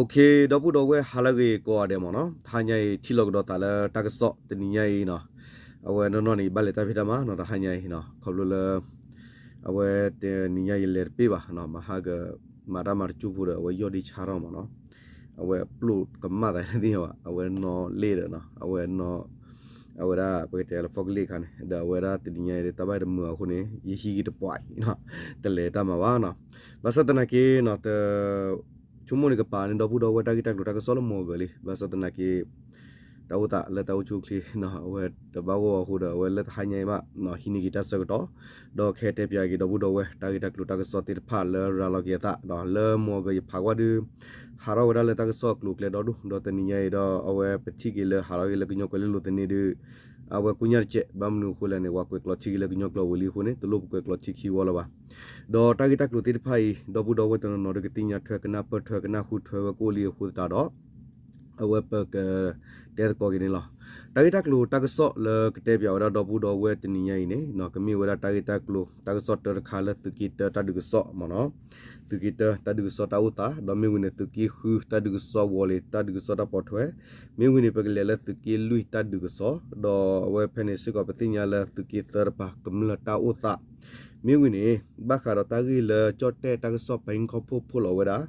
ဒီပုၢ်ဒီဝဲၢ်ဟါလၢအဂ့ၤကိးဂၤဒဲးမ့ၢ်နီၤ, တဟါညါအံၤ ထံၣ်လိာ်ကဒီးသးလၢတၢ်ကစီၣ်တနံၤညါအံၤနီၤ, အဝဲနီၢ်နီၢ်န့ၣ် ယဘၣ်လဲၤတၢ်ဖံးတၢ်မၤနီၤ တဟါညါအံၤနီၤ, ခီဖျိလၢ အဝဲတနံၤညါယလဲၤတပ့ၢ်ဘၣ်နီၤ, မဟါက မၤတၢ်မၤတကၠိဖိဒီး အဝဲယီၢ်ဒ့ဆါထီၣ်မ့ၢ်နီၤ, အဝဲအပျိၢ်ကမၣ်သးတသ့ၣ်ညါဘၣ်, အဝဲနီၢ်လ့ၣ်ဒီးနီၤ, အဝဲနီၢ် အဝဲဒၣ်ပကတဲလၢ forklift အခါန့ၣ် ဒီးအဝဲဒၣ်တနံၤညါအံၤ တၢ်ဘၣ်တမုာ်အဃိန့ၣ် ယဟံးက့ၤတပှၢ်အံၤနီၤ, တလဲၤတၢ်မၤဘၣ်နီၤ, ဘၣ်ဆၣ်သနာ်က့နီၤ တ ဆိကမိၣ်န့ၣ်ကပၤန့ၣ် ဒီပုၢ်ဒီဝဲၢ်တၢ်ဂ့ၢ်တၢ်ကျိၤတၢ်ကစီၣ်လၢမုၢ်ဂီၤလံ, ဘၣ်ဆၣ်သနာ်က့ တၢ်အိၣ်သးလၢတၢ်အိၣ်ဆူၣ်အိၣ်ချ့နီၤ အဝဲတဘၣ်ဂီၢ်အဃိဒီး အဝဲလၢတဟါညါအံၤမး ဟံးန့ၢ်က့ၤတၢ်ဆၢကတီၢ်, ဒီးကဟဲတဲပၠးက့ၤဒီပုၢ်ဒီဝဲၢ် တၢ်ဂ့ၢ်တၢ်ကျိၤတၢ်ကစီၣ်သ့ၣ်တဖၣ်လၢရၤလီၤက့ၤအသး, လၢမုၢ်ဂီၤယဖးကွၢ်ဒုး ဟးထီၣ်ဝဲဒၣ်လၢတၢ်ကစီၣ်အကျိၤအကျဲဒီဒူၣ်, ဒီးတနံၤညါအံၤဒီး အဝဲပထံၣ်က့ၤလၢဟးထီၣ်က့ၤလၢကညီကွဲၤလ့လိၤသန့ၣ်ဒုး အဝဲကူညၢ်တစဲး, ဘၣ်မနုၤအဃိလဲၣ်န့ၣ် ပှၤကွဲးကျိာ်ထံက့ၤလၢကညီကျိာ်ဝံၤလံအဃိန့ၣ် တလိၣ်ပကွဲးကျိာ်ထံခံဝီလၢၤဘၣ်. ဒီးတၢ်ဂ့ၢ်တၢ်ကျိၤသ့ၣ်တဖၣ်အံၤ ဒီပုၢ်ဒီဝဲၢ်တနီၤနီၤဒီးကသ့ၣ်ညါထွဲ ကနၢ်ပၢၢ်ထွဲကနၢ်ဟူထွဲဝဲကအိၣ်လံအဃိသတးဒီး အဝဲပကတဲသကိးက့ၤန့ၣ်လီၤ. တၢ်ဂ့ၢ်တၢ်ကျိၤတၢ်ကစီၣ်လၢကတဲပၠးဝဲဒၣ်ဒီပုၢ်ဒီဝဲၢ်တနံၤညါအံၤန့ၣ် ကမ့ၢ်ဝဲဒၣ်တၢ်ဂ့ၢ်တၢ်ကျိၤတၢ်ကစီၣ်တၢတခါလၢသုးက့တၢတၢ်ဒုးကစီၣ်မ့ၢ်နီၤ, သုးက့တၢတၢ်ဒုးကစီၣ်တၢ်အိၣ်သး, ဒီးမ့ၢ်ဝံၤန့ၣ် သုးက့ဃုတၢ်ဒုးကစီၣ် ဝီၤလ့ၤတၢ်ဒုးကစီၣ်တၢ်ပိာ်ထွဲ, မ့ၢ်ဝံၤန့ၣ် ပကလဲၤလၢသုးက့လွံၢ်တၢ်ဒုးကစီၣ်, ဒီးအဝဲဖဲန့ၣ်စ့ၢ်ကီး ပသ့ၣ်ညါလၢသုးက့သၢတပၤကမျၢၢ်တၢ်အိၣ်သး မ့ၢ်ဝံၤန့ၣ် ဘၣ်ဃးဒီးတၢ်ဂ့ၢ်လၢကၠီၣ်တဲၣ်တၢ်ကစီၣ် ပဟံၣ်ခီၣ်ဖှိၣ်ဖီၣ်လီၤဝဲဒၣ်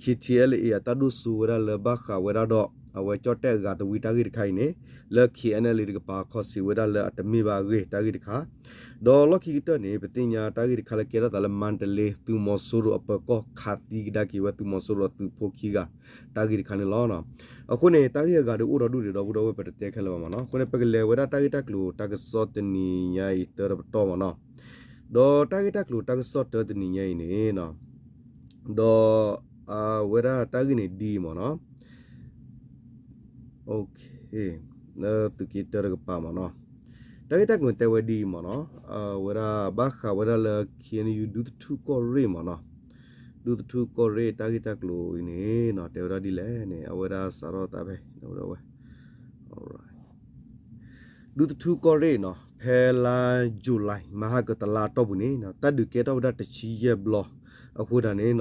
K T L A အတၢ်ဒိၣ်စိဝဲဒၣ်လၢဘၣ်ဃးဝဲဒၣ်ဒီး အဝဲကၠီၣ်တဲၣ်အဂၤသဝံတၢ်ဂ့ၢ်တခါအံၤန့ၣ် လၢ K N L A တကပၤခီၣ်စံးဝဲဒၣ်လၢအတမ့ၢ်ဘၣ်အဂ့ၢ်တၢ်ဂ့ၢ်တခါ, ဒီးလီၢ်ခံကတၢၢ်န့ၣ် ပသ့ၣ်ညါတၢ်ဂ့ၢ်တခါလၢကဲထီၣ်သးလၢမါတလ့ သုးမီၤစိရိၤအပၢၤကီၢ်ခးသံကဒါက့ၤဝဲသုးမီၤစိရိၤအသုးဖိခံဂၤ တၢ်ဂ့ၢ်တခါန့ၣ်လီၤ. အဃိန့ၣ် တၢ်ဂ့ၢ်အဂၤဒုးအိၣ်ဒီဒူၣ်ဒံး ဒီပုၢ်ဒီဝဲၢ် ပတတဲခဲလၢာ်ဘၣ်မ့ၢ်နီၤ. အဃိန့ၣ် ပကလဲၤဝဲဒၣ်တၢ်ဂ့ၢ်တၢ်ကျိၤတၢ်ကစီၣ်တနံၤညါအံၤတၢတပတီၢ်မ့ၢ်နီၤ. ဒီးတၢ်ဂ့ၢ်တၢ်ကျိၤတၢ်ကစီၣ်တၢတနံၤညါအံၤန့ၣ် ဒီးအဝဲဒၣ်တၢ်ဂ့ၢ်န့ၣ်ဒ်အံၤမ့ၢ်နီၤ. လၢသုးက့တၢတကပၤမ့ၢ်နီၤ. တၢ်ဂ့ၢ်တၢ်ကျိၤတဲဝဲဒ်အံၤမ့ၢ်နီၤ. အဝဲဒၣ်ဘၣ်ဃးဝဲဒၣ်လၢ K N U ဒူသထူၣ်ကီၢ်ရ့ၣ်မ့ၢ်နီၤ. ဒူသထူၣ်ကီၢ်ရ့ၣ်တၢ်ဂ့ၢ်တၢ်ကျိၤအံၤန့ၣ် တဲဝဲဒၣ်ဒ်လဲၣ်န့ၣ် အဝဲဒၣ်စးထီၣ်သးဖဲ ဝဲ ဒူသထူၣ်ကီၢ်ရ့ၣ်နီၤ ဖဲလါယူၤလံ မဟါကတလါအတီၢ်ပူၤန့ၣ် တၢ်ဒုးကဲထီၣ်ဝဲဒၣ်တဆံယဲၢ်ဘျီ, အဃိသတးန့ၣ်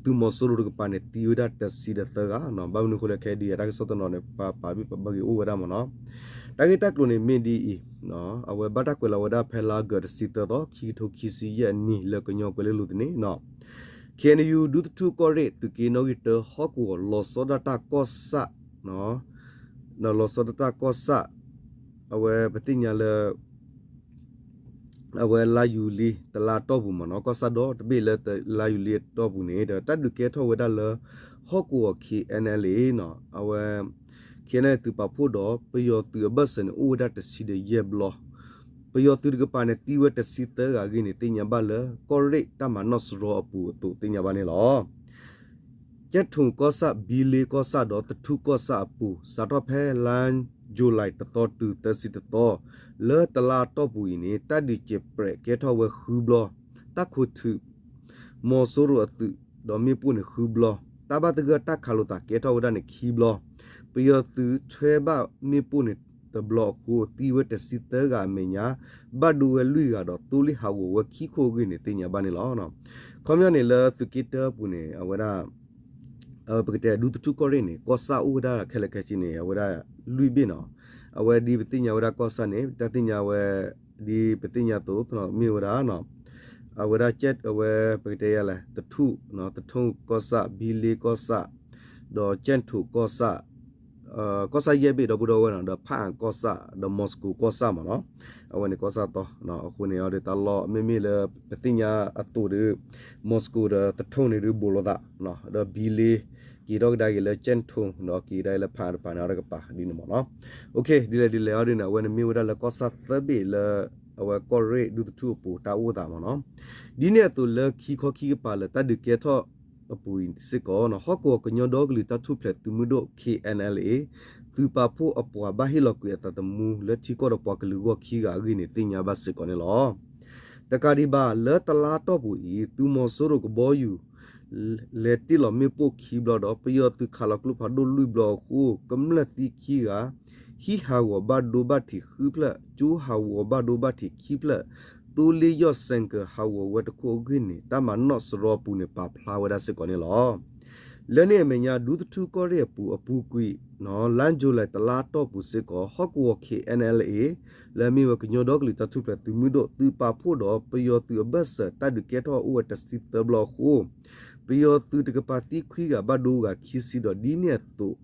သုးမီၤစိရိၤတကပၤန့ၣ် သံဝဲဒၣ်တဆံဒီးသၢဂၤနီၤ. ဘၣ်မနုၤအဃိလဲၣ် ခဲအံၤဒ်အံၤ တၢ်ကစီၣ်တနီၤန့ၣ် ပပာ်ဘၣ်ပာ်ဘၣ်ဂ့ၤအိၣ်ဝဲဒၣ်မ့ၢ်နီၤ. တၢ်ဂ့ၢ်တၢ်ကျိၤန့ၣ်မ့ၢ်ဒ်အံၤ, အဝဲဘၣ်တၢ်ကွဲးလီၤဝဲဒၣ်ဖဲလါအီကူးတဆံသၢသီ ခံကထိခံဆံယဲၢ်အနံၤ လၢကညီကွဲၤလ့လိၤသန့ၣ် K N U ဒူသထူၣ်ကီၢ်ရ့ၣ် သုးက့နီၣ်ဂံၢ်တၢ ဟီၣ်ကဝီၤ လီၤဆီဒၣ်တၢ်ကီၢ်ဆၣ် လီၤဆီဒၣ်တၢ်ကီၢ်ဆၣ်, အဝဲပသ့ၣ်ညါလၢ အဝဲလါယူၤလံ တလါအတီၢ်ပူၤမ့ၢ်နီၤ, ကီၢ်ဆၣ်ဒီတဘ့ၣ်လၢလါယူၤလံအတီၢ်ပူၤန့ၣ်ဒီး တၢ်ဒုးကဲထီၣ်ဝဲဒၣ်လၢ ဟီၣ်ကဝီၤ K N L A နီၤ, အဝဲ K N L A သုးပာ်ဖှိၣ်ဒီး ပယီၤသုးအဘၢၣ်စၢၤန့ၣ် အိၣ်ဝဲဒၣ်တဆံဒီးယဲၢ်ဘျီ, ပယီၤသုးတကပၤန့ၣ် သံဝဲတဆံသၢဂၤအဂ့ၢ်န့ၣ် သ့ၣ်ညါဘၣ်လၢ ကီၢ်ရ့ၣ်တၢ်မၤနီၣ်စရီအပူၤအသိးသ့ၣ်ညါဘၣ်န့ၣ်လီၤ. ကၠဲၣ်ထိၣ်ကီၢ်ဆၣ်, ဘံလ့ကီၢ်ဆၣ်ဒီးသထူၣ်ကီၢ်ဆၣ်အပူၤ စးထီၣ်ဖဲလါယူၤလံ တသီတုၤသၢဆံတသီ လၢတလါအတီၢ်ပူၤအံၤန့ၣ် တၢ်ဒုးစဲးပြဲးကဲထီၣ်ဝဲဃုဘျီ, တၢ်ခိးထုး မီၤစိရိၤအသုး ဒီးမ့ၣ်ပိၢ်န့ၣ်ဃုဘျီ, တၢ်ဘၣ်သဂၢၢ်တၢ်ခးလိာ်သးကဲထီၣ်ဝဲဒၣ်န့ၣ်ခံဘျီ, ပယီၤသုးထွဲဘၣ်မ့ၣ်ပိၢ်န့ၣ်တဘျီအဃိ သံဝဲတဆံသၢဂၤအမဲာ်ညါ, ဘၣ်ဒိဝဲလွံၢ်ဂၤဒီး သိလ့ၣ်ဟးဂီၤဝဲခံခိၣ်အဂ့ၢ်န့ၣ် သ့ၣ်ညါဘၣ်န့ၣ်လီၤ. ခီပညီန့ၣ် လၢသုးက့တၢအပူၤန့ၣ် အဝဲဒၣ် ပကတဲဒူသထူၣ်ကီၢ်ရ့ၣ်န့ၣ် ကီၢ်ဆၣ်အိၣ်ဝဲဒၣ်ခဲလၢာ်ခဲဆ့န့ၣ် အဝဲဒၣ်လွံၢ်ဘ့ၣ်နီၤ. အဝဲဒ်ပသ့ၣ်ညါဝဲဒၣ်ကီၢ်ဆၣ်န့ၣ် တၢ်သ့ၣ်ညါဝဲ ဒ်ပသ့ၣ်ညါအသိး မ့ၢ်ဝဲဒၣ် အဝဲဒၣ်ကဲ အဝဲပကတဲယၤလဲၣ် သထူၣ်, သထူၣ်ကီၢ်ဆၣ်, ဘံလ့ကီၢ်ဆၣ်, ဒီးကၠဲၣ်ထိၣ်ကီၢ်ဆၣ်, ကီၢ်ဆၣ်ယဲၢ်ဘ့ၣ်ဒီပုၢ်ဒီဝဲၢ်နီၤ, ဒီးဖၣ်အၣ်ကီၢ်ဆၣ်, ဒီးမီၤစကိၤကီၢ်ဆၣ်မ့ၢ်နီၤ. အဝဲန့ၣ်ကီၢ်ဆၣ်သီ, အဃိန့ၣ်အီၤဒီးတၢ်လီၢ် မ့မ့ၢ်လၢပသ့ၣ်ညါအသိးဒီး မီၤစကိၤဒီးသထူၣ်န့ၣ်ဒုးဘိးလိာ်သး, ဒီးဘံလ့ က့ၤထီၣ်ကဒါက့ၤလၢကၠဲၣ်ထိၣ် ဒီးက့ၤကဒါက့ၤလၢဖၣ်အၣ်တကပၤန့ၣ် အီၤတကပၤဒ်န့ၣ်မ့ၢ်နီၤ. ဒ်လဲၣ်ဒ်လဲၣ်အီၤဒ်န့ၣ် အဝဲန့ၣ်မ့ၢ်ဝဲဒၣ်လၢကီၢ်ဆၣ်သၢဘ့ၣ်လၢ အဝဲကီၢ်ရ့ၣ်ဒူသထူၣ်အပူၤတၢ်အိၣ်သးမ့ၢ်နီၤ. ဒ်န့ၣ်အသိးလၢခံခီခံကပၤလၢတၢ်ဒုးကဲထီၣ်အပူၤအံၤစ့ၢ်ကီး ဟီၣ်ကဝီၤကညီဒီကလုာ်တၢ်ထူၣ်ဖျဲးသုးမုၢ်ဒိၣ် K N L A သုးပာ်ဖှိၣ်အပှၤဘၣ်ဟ့ၣ်လီၤကွံာ်အသးသမူလၢထံကီၢ်ဒီးပှၤကလုာ်ဂီၢ်ခံဂၤအဂ့ၢ်န့ၣ် သ့ၣ်ညါဘၣ်စ့ၢ်ကီးန့ၣ်လီၤ. တကးဒံးဘၣ် လၢတလါအတီၢ်ပူၤအံၤ သုးမီၤစိရိၤကဘီယူၤ လဲၤတ့ၢ်လီၤမ့ၣ်ပိၢ်ခံဘျီဒီး ပယီၤသုးခးလီၤကျိဖးဒိၣ်လွံၢ်ဘျီအဃိ ကမျၢၢ်သံခံဂၤ ဟံၣ်ဟးဂီၤဘၣ်ဒိဘၣ်ထံးဃုဖျၢၣ်, ကၠိဟးဂီၤဘၣ်ဒိဘၣ်ထံးခံဖျၢၣ်, သိလ့ၣ်ယီၢ်စဲၣ်ကၢၤဟးဂီၤဝဲတခိၣ်အဂ့ၢ်န့ၣ် တၢ်မၤနီၣ်စရီအပူၤန့ၣ် ပာ်ဖျါဝဲဒၣ်စ့ၢ်ကီးန့ၣ်လီၤ. လၢန့ၣ်အမဲာ်ညါ ဒူသထူကီၢ်ရ့ၣ်အပူၤ အပူၤကွံာ် လါယူၤလံ တလါတီၢ်ပူၤစ့ၢ်ကီး ဟီၣ်ကဝီၤ K N L A လၢအမ့ၢ်ဝဲကညီဒီကလုာ်တၢ်ထူၣ်ဖျဲးသုးမုၢ်ဒိၣ် သုးပာ်ဖှိၣ်ဒီးပယီၤသုးအဘၢၣ်စၢၤ တၢ်ဒုးကဲထီၣ်အိၣ်ဝဲတဆံသၢဘျီအဃိ ပယီၤသုးတကပၤသံခွံဂၤ ဘၣ်ဒိဂၤခံဆံဒီး ဒ်န့ၣ်အသိး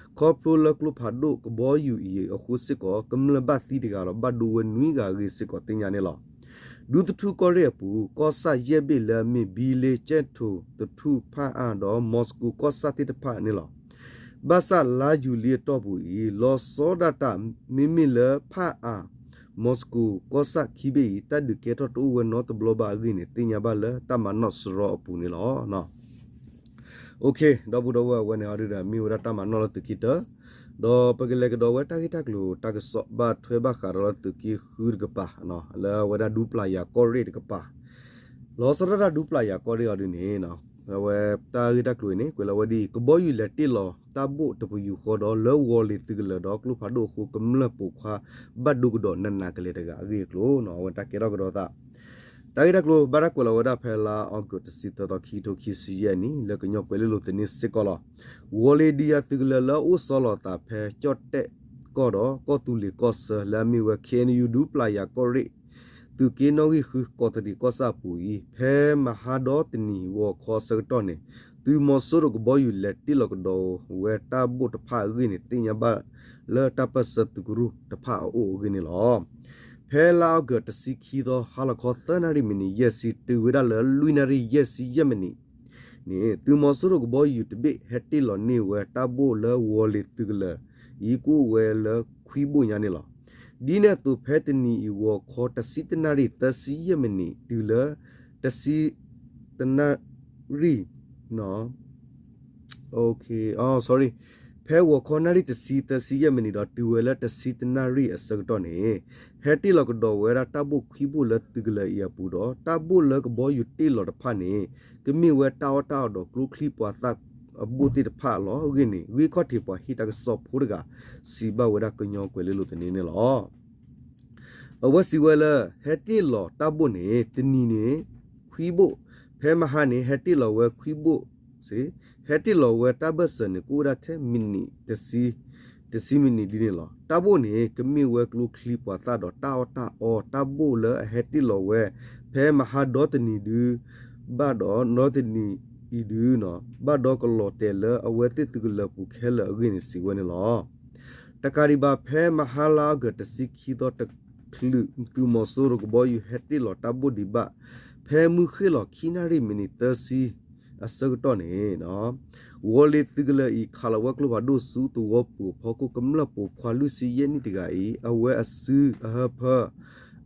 ခီဖျိလၢကျိဖးဒိၣ်ကဘီယူၤအံၤအဃိစ့ၢ်ကီး ကမျၢၢ်ဘၣ်သံတဂၤဒီး ဘၣ်ဒိဝဲနွံဂၤအဂ့ၢ်စ့ၢ်ကီးသ့ၣ်ညါန့ၣ်လီၤ. ဒူသထူကီၢ်ရ့ၣ်အပူၤ ကီၢ်ဆၣ်ယဲၢ်ဘ့ၣ်လၢအမ့ၢ် ဘံလ့ ကၠဲၣ်ထိၣ် သထူၣ် ဖၣ်အၣ်ဒီး မီၤစကိၤကီၢ်ဆၣ်သ့ၣ်တဖၣ်န့ၣ်လီၤ. ဘၣ်ဆၣ်လါယူၤလံအတီၢ်ပူၤအံၤ လီၤဆီဒၣ်တၢ် မ့မ့ၢ်လၢဖၣ်အၣ် မီၤစကိၤကီၢ်ဆၣ်ခံဘ့ၣ်အံၤ တၢ်ဒုးကဲထီၣ်တအိၣ်ဝဲနီတဘျီဘၣ်အဂ့ၢ်န့ၣ် သ့ၣ်ညါဘၣ်လၢတၢ်မၤနီၣ်စရီအပူၤန့ၣ်လီၤ. ဒီပုၢ်ဒီဝဲၢ် အဝဲန့ၣ်အီၤဒုဒီး မ့ၢ်ဝဲဒၣ်တၢ်မၤနီၣ်လၢသုးက့တၢ ဒီးပကလဲၤကဒီးဝဲတၢ်ဂ့ၢ်တၢ်ကျိၤတၢ်ကစီၣ် ဘၣ်ထွဲဘၣ်ဃးဒီးလၢသုးက့ဃုတကပၤ လၢအဝဲဒၣ်ဒူပျၢ်ယၤကီၢ်ရ့ၣ်တကပၤ လီၤဆီဒၣ်တၢ်ဒူပျၢ်ယၤကီၢ်ရ့ၣ်အီၤဒုန့ၣ် အဝဲတၢ်ဂ့ၢ်တၢ်ကျိၤအံၤန့ၣ် ကွဲးလီၤဝဲဒ်အံၤ ကဘီယူၤလဲၤတ့ၢ်လီၤတၢ်ဘိၣ်တပယူာ်ဃီဒီး လၢဝီၤလ့ၤသုးကလၢၤဒီးကျိဖးဒိၣ်အဃိ ကမျၢၢ်ပိာ်ခွါဘၣ်ဒိကဒီးနးနးကလဲာ်တဂၤအဂ့ၢ်အကျိၤ အဝဲတၢ်ကဲထီၣ်ကဒီးသး တၢ်ဂ့ၢ်တၢ်ကျိၤ ဘၣ်တၢ်ကွဲးလီၤဝဲဒၣ်ဖဲလါအီကူးတဆံသၢသီ ခံကထိခံဆံယဲၢ်နံၣ် လၢကညီကွဲၤလ့လိၤသန့စ့ၢ်ကီးလီၤ. ဝီၤလ့ၤဒုးယၤသုးကလၢၤလၢအအိၣ်ဆီလီၤအသးဖဲ ကၠီၣ်တဲၣ်ကီၢ်ဒီး ကီၢ်သူလ့ၤကီၢ်ဆၢ လၢအမ့ၢ်ဝဲ K N U ဒူပျၢ်ယၤကီၢ်ရ့ၣ် သုးက့နီၣ်ဂံၢ်ဃု ကီးတရံးကီၢ်ဆၣ်အပူၤအံၤ ဖဲမဟါဒီတနံၤဂီၤခီအဆၢကတီၢ်န့ၣ် သုးမီၤစိရိၤကဘီယူၤလဲၤတ့ၢ်လီၤကဒီးဝဲတၢ်ဘိၣ်တဖၣ်အဂ့ၢ်န့ၣ် သ့ၣ်ညါဘၣ်လၢတၢ်ပၢၢ်ဆၢသုးကရူၢ်တဖၣ်အအိၣ်အဂ့ၢ်န့ၣ်လီၤ. ဖဲလါအီကူးတဆံခံသီ ဟါလီၤခီသၢနၣ်ရံၣ်မံးနံးယဲၢ်ဆံ တုၤဝဲဒၣ်လၢလွံၢ်နၣ်ရံၣ်ယဲၢ်ဆံယဲၢ်မံးနံးန့ၣ် သုးမီၤစိရိၤကဘီယူၤတဘ့ၣ် ဟဲတ့ၢ်လီၤန့ၢ်ဝဲတၢ်ဘိၣ်လၢဝီၤလ့ၤသုးကလၢၤအံၤ ကအိၣ်ဝဲလၢခွံဘိၣ်ညါန့ၣ်လီၤ. ဒ်န့ၣ်အသိး ဖဲတနံၤအံၤဂီၤခီ တဆံတၢနၣ်ရံၣ်သၢဆံယဲၢ်မံးနံး တုၤလၢ တဆံတၢနၣ်ရံၣ် sorry ဖဲဂီၤခီနၣ်ရံၣ်တဆံသၢဆံယဲၢ်မံးနံးဒီး တုၤဝဲလၢတဆံတၢနၣ်ရံၣ်အဆၢကတီၢ်န့ၣ် ဟဲတ့ၢ်လီၤကဒီးဝဲဒၣ်တၢ်ဘိၣ်ခွံဘိၣ်လၢသုးကလၢၤအံၤအပူၤဒီး တၢ်ဘိၣ်လၢကဘီယူၤတ့ၢ်လီၤတဖၣ်န့ၣ် ကမ့ၢ်ဝဲတၢ်အီၣ်တၢ်အီဒီးကျိချံမျိာ်သၣ်အဘိၣ်သ့ၣ်တဖၣ်လီၤအဂ့ၢ်န့ၣ် ဂ့ၢ်ခီၣ်ထံးပှၤဟ့ၣ်တၢ်ကစီၣ်ဖိတဂၤ စံးဘၣ်ဝဲဒၣ်ကညီကွဲၤလ့လိၤသန့န့ၣ်လီၤ. အဝဲစံးဝဲလၢ ဟဲတ့ၢ်လီၤတၢ်ဘိၣ်န့ၣ် တနံၤန့ၣ် ခွံဘိၣ်, ဖဲမဟါန့ၣ် ဟဲတ့ၢ်လီၤဝဲခွံဘိၣ်စ့ၢ်, ဟဲတ့ၢ်လီၤဝဲတၢ်ဘၢၣ်စၢၤန့ၣ် ကအိၣ်ဝဲဒၣ်ထဲမံးနံးတဆံ, တဆံမံးနံးဒ်န့ၣ်လီၤ. တၢ်ဘိၣ်န့ၣ် ကမ့ၢ်ဝဲကျိချံမျိာ်သၣ်ဒီးတၢ်အီၣ်တၢ်အီ, တၢ်ဘိၣ်လၢအဟဲတ့ၢ်လီၤဝဲ ဖဲမဟါဒီတနံၤဒု ဘၣ်ဒီးနီတနံၤအံၤဒု ဘၣ်ဒီးကလီၤတဲာ်လၢအဝဲသ့ၣ်သုးကလၢၤပူၤခဲလၢာ်အဂ့ၢ်န့ၣ် စံးဝဲန့ၣ်လီၤ. တကးဒံးဘၣ် ဖဲမဟါလါအီကူးတဆံခံသီတချုး သုးမီၤစိရိၤကဘီယူၤဟဲတ့ၢ်လီၤတၢ်ဘိၣ်ဒံးဘၣ် ဖဲမုၢ်ဃ့ၢ်လီၤခံနၣ်ရံၣ်မံးနံးသၢဆံအဆၢကတီၢ်န့ၣ် ဝီၤလ့ၤသုးကလၢၤအံၤ ခးလီၤဝဲကျိဖးဒိၣ်ဆူသဝီပူၤအဖီခိၣ် ကမျၢၢ်ပိာ်ခွါလွံၢ်ဆံယဲၢ်နံၣ်တဂၤအံၤ အဝဲအစုအဟၢဖၢ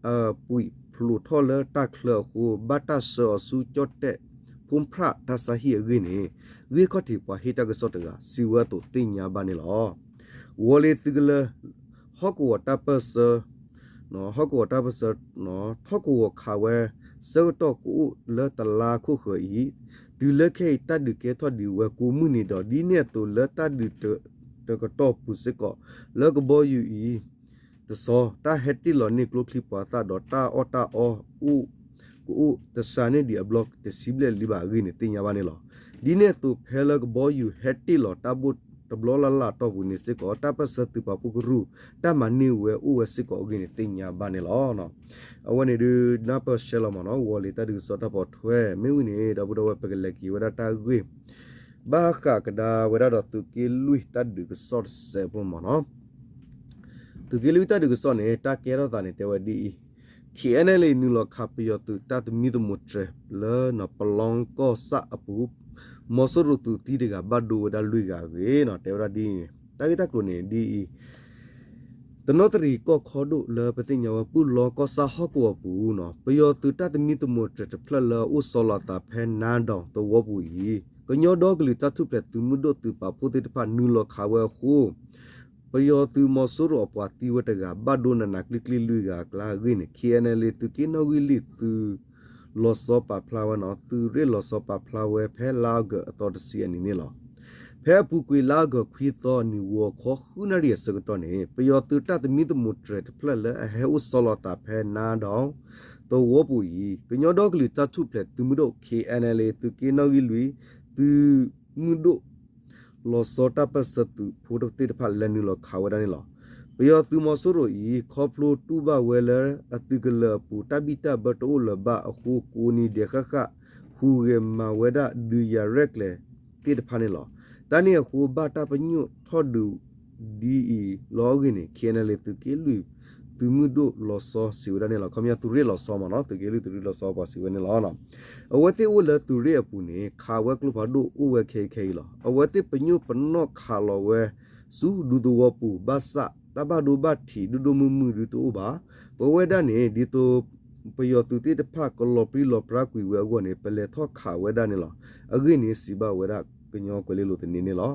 အပှံာ်ဖျိးထီၣ်လၢတၢ်ချၢအဃိ ဘၣ်တၢ်ဆှၢအီၤဆူကၠီၣ်တဲၣ် ဖိဖြၣ်တၢ်ဆါဟံၣ်အဂ့ၢ်န့ၣ် ဂ့ၢ်ခီၣ်ထံးပှၤဟ့ၣ်တၢ်ကစီၣ်တဂၤ စံးဝဲအသိးသ့ၣ်ညါဘၣ်န့ၣ်လီၤ. ဝီၤလ့ၤသုးကလၢၤ ဟီၣ်ကဝီၤတၢ်ပၢၢ်ဆၢ ဟီၣ်ကဝီၤတၢ်ပၢၢ်ဆၢ ထီၣ်ကဝီၤခးဝဲ ဆၢကတီၢ်ကအိၣ်လၢတလါခိၣ်ဃၢၤအံၤ, တုၤလၢခဲအံၤ တၢ်ဒုးကဲထီၣ်ဒံးဝဲကိးမုၢ်နံၤဒီး ဒ်န့ၣ်အသိးလၢတၢ်ဒုးတကတီၢ်ပူၤစ့ၢ်ကီး လၢကဘီယူၤအံၤ တဆီ တၢ်ဟဲတ့ၢ်လီၤန့ၢ်ကျိချံမျိာ်သၣ်ဒီးတၢ်အီၣ်တၢ်အီ အိၣ် ကအိၣ်တစှၤန့ၢ်ဒံးအဘျီတဆံဘျဲၣ်လံဘၣ်အဂ့ၢ်န့ၣ် သ့ၣ်ညါဘၣ်န့ၣ်လီၤ. ဒ်န့ၣ်အသိး ဖဲလၢကဘီယူၤဟဲတ့ၢ်လီၤတၢ်ဘိၣ်တဘျီလၢ်လၢ်အတီၢ်ပူၤန့ၣ်စ့ၢ်ကီး တၢ်ပၢၢ်ဆၢသုးပာ်ဖှိၣ်ကရူၢ် တၢ်မၤန့ၢ်ဝဲအိၣ်ဝဲစ့ၢ်ကီးအဂ့ၢ်န့ၣ် သ့ၣ်ညါဘၣ်န့ၣ်လီၤ. အဝဲန့ၣ်ဒုး နၢ်ပၢၢ်ရှဲလီၤမးနီၤ ဝီၤလ့ၤတၢ်ဒုးကစီၣ်တၢ်ပိာ်ထွဲ မ့ၢ်ဝံၤန့ၣ် ဒီပုၢ်ဒီဝဲၢ် ပကလဲၤက့ၤဝဲဒၣ်တၢ်ဂ့ၢ် ဘၣ်ဃးကဒါဝဲဒၣ်ဒီးသုးက့လွံၢ်တၢ်ဒုးကစီၣ်တစဲးဖိမးနီၤ. သုးက့လွံၢ်တၢ်ဒုးကစီၣ်န့ၣ် တၢ်ကဲထီၣ်သးန့ၣ် တဲဝဲဒ်အံၤ, K N L A နုာ်လီၤခးပယီၤသုးတၢ်သမံသမိးတြဲၤလၢ ပလီကီၢ်ဆၣ်အပူၤ, မီၤစိရိၤသုးသံတဂၤဘၣ်ဒိဝဲဒၣ်လွံၢ်ဂၤအဂ့ၢ်နီၤ တဲဝဲဒၣ်ဒ်အံၤန့ၣ် တၢ်ဂ့ၢ်တၢ်ကျိၤန့ၣ်ဒ်အံၤ တနီသရံၣ်ကီၢ်ခီဒိၣ်လၢပသ့ၣ်ညါဝဲ ပုၢ်လီကီၢ်ဆၣ်ဟီၣ်ကဝီၤပူၤနီၤ ပယီၤသုးတၢ်သမံသမိးတြဲၤတဖျၢၣ်လၢအအိၣ်ဆီလီၤအသးဖဲနါဒီးသဝီပူၤအံၤ ကညီဒီကလုာ်တၢ်ထူၣ်ဖျဲးသုးမုၢ်ဒိၣ်သုးပာ်ဖှိၣ်သ့ၣ်တဖၣ်နုာ်လီၤခးဝဲအဃိ ပယီၤသုးမီၤစိရိၤအပှၤသံဝဲတဂၤ ဘၣ်ဒိနးနးကျ့ကျ့လွံၢ်ဂၤအကျါအဂ့ၢ်န့ၣ် K N L A သုးက့နီၣ်ဂံၢ်လွံၢ်သုး လီၤဆီပာ်ဖျါဝဲနီၤ သုးရ့ၣ်လီၤဆီပာ်ဖျါဝဲဖဲလါအီကူးအသီတဆံအနံၤန့ၣ်လီၤ. ဖဲအပူၤကွံာ်လါအီကူးခွံသီ နံၣ်ဂီၤခီဃုနၣ်ရံၣ်အဆၢကတီၢ်န့ၣ် ပယီၤသုးတၢ်သမံသမိးတြဲၤတဖျၢၣ်လၢအဟဲအိၣ်ဆီလီၤအသးဖဲနါဒီးသဝီပူၤအံၤ ကညီဒီကလုာ်တၢ်ထူၣ်ဖျဲးသုးမုၢ်ဒိၣ် K N L A သုးက့နီၣ်ဂံၢ်လွံၢ် သုး သုးမုၢ်ဒိၣ် လီၤဆီတၢ်ပၢၢ်ဆၢသုးဖိသ့ၣ်တဖၣ်လဲၤနုာ်လီၤခးဝဲဒၣ်န့ၣ်လီၤ. ပယီၤသုးမီၤစိရိၤအံၤ ခီဖျိတူၢ်ဘၣ်ဝဲလၢအသုးကလၢၤအပူၤတၢ်ဘံၣ်တၢ်ဘၢတအိၣ်လၢၤဘၣ်အဃိ ကိးနံၤဒဲးဃၣ်ဃၣ် ဟူးဂဲၤမၤဝဲဒၣ်ဒုးယၤရဲၣ်ကျဲၤသ့ၣ်တဖၣ်န့ၣ်လီၤ. တၢ်န့ၣ်အဃိ ဘၣ်တၢ်ပညိၣ်ထီၣ်ဒုးဒ်အံၤလီၤအဂ့ၢ်န့ၣ် KNLA သုးက့လွံၢ် သုးမုၢ်ဒိၣ်လီၤဆီစံးဝဲဒၣ်န့ၣ်လီၤ. ခီပညီသုးရ့ၣ်လီၤဆီမ့ၢ်နီၤ, သုးက့လွံၢ်သုးရ့ၣ်လီၤဆီပှၤစံးဝဲန့ၣ်လီၤ. အဝဲသ့ၣ်အိၣ်လၢသုးရ့ၣ်အပူၤန့ၣ် ခးဝဲကျိဖးဒိၣ်အိၣ်ဝဲခဲအံၤခဲအံၤလီၤ. အဝဲသ့ၣ်ပညိၣ်ပနီၣ်ခးလီၤဝဲ ဆူဒူသဝီပူၤ ဘၣ်ဆၣ် တၢ်ဘၣ်ဒိဘၣ်ထံးဒိၣ်ဒိၣ်မုၢ်မုၢ်ဒုတအိၣ်ဘၣ်. ပဝဲဒၣ်န့ၣ် ဒ်သိး ပယီၤသုးသ့ၣ်တဖၣ်ကလီၤပြံလီၤပြါကွံာ်ဝဲအဂီၢ်န့ၣ် ပလဲၤထီၣ်ခးဝဲဒၣ်န့ၣ်လီၤ. အဂ့ၢ်န့ၣ် စံးဘၣ်ဝဲဒၣ်ကညီကွဲၤလ့လိၤသန့န့ၣ်လီၤ.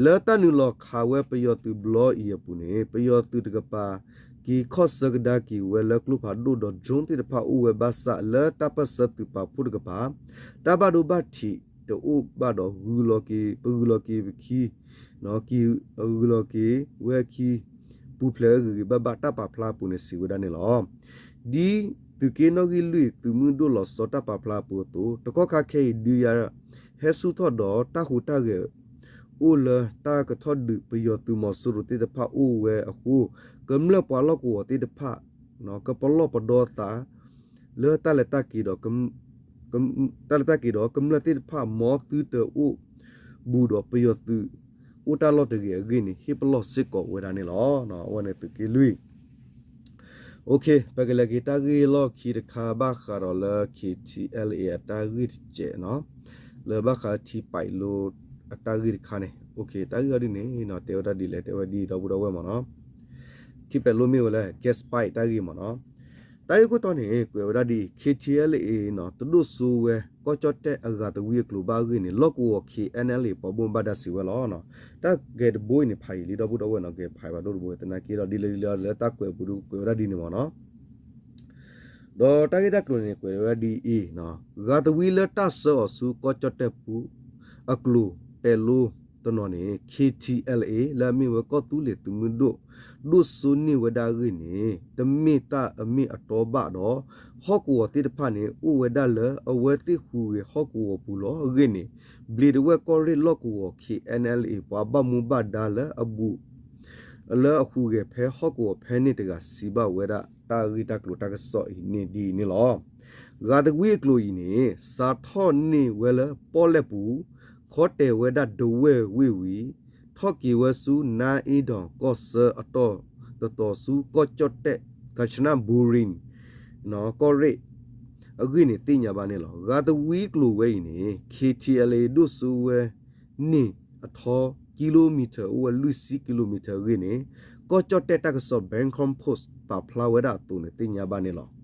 လၢတၢ်နုာ်လီၤခးဝဲပယီၤသုးဘျီအံၤအပူၤန့ၣ် ပယီၤသုးတကပၤ က့ၤခီၣ်ဆၢကဒါက့ၤဝဲလၢကျိဖးဒိၣ်ဒီး drone သ့ၣ်တဖၣ်အိၣ်ဝဲဘၣ်ဆၣ် လၢတၢ်ပၢၢ်ဆၢသုးပာ်ဖှိၣ်တကပၤ တၢ်ဘၣ်ဒိဘၣ်ထံးတအိၣ်ဘၣ်ဒီး ဂုၤလီၤက့ၤ ပဂုၤလီၤက့ၤပခံ ဂုၤလီၤက့ၤဝဲအခံ ပူၤဖျဲးဂ့ၤဂ့ၤဘၣ်ဘၣ် တၢ်ပာ်ဖျါအပူၤန့ၣ်စံးဝဲဒၣ်န့ၣ်လီၤ. ဒ်သုးက့နီၣ်ဂံၢ်လွံၢ်သုးမုၢ်ဒိၣ်လီၤဆီတၢ်ပာ်ဖျါအပူၤအသိး တကီၢ်ခါခဲအံၤ ဒုးယၤဟဲဆူၣ်ထီၣ်ဒီး တၢ်ဟူးတၢ်ဂဲၤအိၣ်လၢတၢ်ကထီၣ်ဒုးပယီၤသုးမီၤစိရိၤသ့ၣ်တဖၣ်အိၣ်ဝဲအဃိ ကမျၢၢ်ပှၤလီၢ်ကဝီၤသ့ၣ်တဖၣ် ကပလီၢ်ပဒီသး လၢတၢ်လဲၤတၢ်က့ၤဒီး တၢ်လဲၤတၢ်က့ၤဒီး ကမျၢၢ်သ့ၣ်တဖၣ် မ်သုတအိၣ်ဘူးဒီးပယီၤသုး အိၣ်တၢ်လီၢ်တဂ့ၤအဂ့ၢ်န့ၣ် ဟ့ၣ်ပလီၢ်စ့ၢ်ကီးဝဲဒၣ်န့ၣ်လီၤ. အဝဲန့ၣ်သုးက့လွံၢ် ပကလဲၤက့ၤတၢ်ဂ့ၢ်လီၢ်ခံတခါ ဘၣ်ဃးဒီးလၢ KTLA အတၢ်ဂ့ၢ်တစဲးနီၤ, လၢဘၣ်ဃးထံပံးလိအတၢ်ဂ့ၢ်တခါန့ၣ် တၢ်ဂ့ၢ်အီၤဒ်န့ၣ်နီၤ တဲဝဲဒၣ်ဒ်လဲၣ် တဲဝဲဒ်ဒီပုၢ်ဒီဝဲၢ်မ့ၢ်နီၤ, ထံပံးလိမ့ၢ်ဝဲလၢ gas pipe တၢ်ဂ့ၢ်မ့ၢ်နီၤ, တၢ်ဂ့ၢ်ခိၣ်တီန့ၣ် ကွဲးဝဲဒၣ်ဒ်အံၤ KTLA နီၤ တဒိၣ်စိဝဲ ကီၢ်ကၠီၣ်တဲၣ်အဂၤသဝံအကျိၤဘၣ်အဂ့ၢ်န့ၣ် လီၢ်ကဝီၤ KNLA ပှၤဘၣ်မူဘၣ်ဒါစံးဝဲလီၤ. တၢ်ဂဲၤတဘိအံၤန့ၣ် ဖးယံာ်လံဒီပုၢ်ဒီဝဲၢ်နီၤ ကဲဖးဘၣ်ဒိၣ်တဘိ သနာ်က့ဒီးဒ်လဲၣ်ဒ်လဲၣ်လၢတၢ်ကွဲးပူၤဒုကွဲးဝဲဒၣ်ဒ်န့ၣ်မ့ၢ်နီၤ, ဒီးတၢ်ဂ့ၢ်တၢ်ကျိၤန့ၣ် ကွဲးဝဲဒၣ်ဒ်အံၤ, ဂၤသဝံလၢတၢ်ဆှၢအီၤဆူကီၢ်ကၠီၣ်တဲၣ်ပူၤ အကျိၤပဲၤလိတနီၤန့ၣ် KTLA လၢအမ့ၢ်ဝဲကီၢ်သူလ့ၤသုးမုၢ်ဒိၣ် ဒိၣ်စိန့ၢ်ဝဲဒၣ်အဂ့ၢ်န့ၣ် တမ့ၢ်တၢ်အမ့ၢ်အတီဘၣ်ဒီး ဟီၣ်ကဝီၤသ့ၣ်တဖၣ်န့ၣ် အိၣ်ဝဲဒၣ်လၢအဝဲသ့ၣ်ဟူးဂဲၤဟီၣ်ကဝီၤပူၤလီၤ. အဂ့ၢ်န့ၣ် ဘျံးတဝဲၢ်ကီၢ်ရ့ၣ်လီၢ်ကဝီၤ KNLA ပှၤဘၣ်မူဘၣ်ဒါလၢအဘူး လၢအဟူးဂဲၤဖဲဟီၣ်ကဝီၤဖဲန့ၣ်တဂၤ စံးဘၣ်ဝဲဒၣ်တၢ်ဂ့ၢ်တၢ်ကျိၤတၢ်ကစီၣ်အံၤန့ၣ်ဒ်အံၤန့ၣ်လီၤ. ဂၤသဝံအကျိၤအံၤန့ၣ် စးထီၣ်န့ၢ်ဝဲလၢပီၣ်လဲၣ်ပူၤ ခီတဲာ်ဝဲဒၣ်ဒဝဲၢ်ဝ့ၢ်ဝံၤ ထီၣ်က့ၤဝဲဆူ နါအ့ဒီၤကီၢ်ဆၢအတီၢ်တတီၤဆူကီၢ်ကၠီၣ်တဲၣ် ကၣ်ဆနၣ်ဘူရံၤ ကီၢ်ရ့ၣ် အဂ့ၢ်န့ၣ်သ့ၣ်ညါဘၣ်န့ၣ်လီၤ. ဂၤသဝံကျိၤဝဲအံၤန့ၣ် KTLA ဒိၣ်စိဝဲန့ၢ်အထီ kilometer အိၣ်ဝဲလွံၢ်ဆံ kilometer အဂ့ၢ်န့ၣ် ကီၢ်ကၠီၣ်တဲၣ်တၢ်ကစီၣ် Bangkok Post ပာ်ဖျါဝဲဒၣ်အသိးန့ၣ်သ့ၣ်ညါဘၣ်န့ၣ်လီၤ.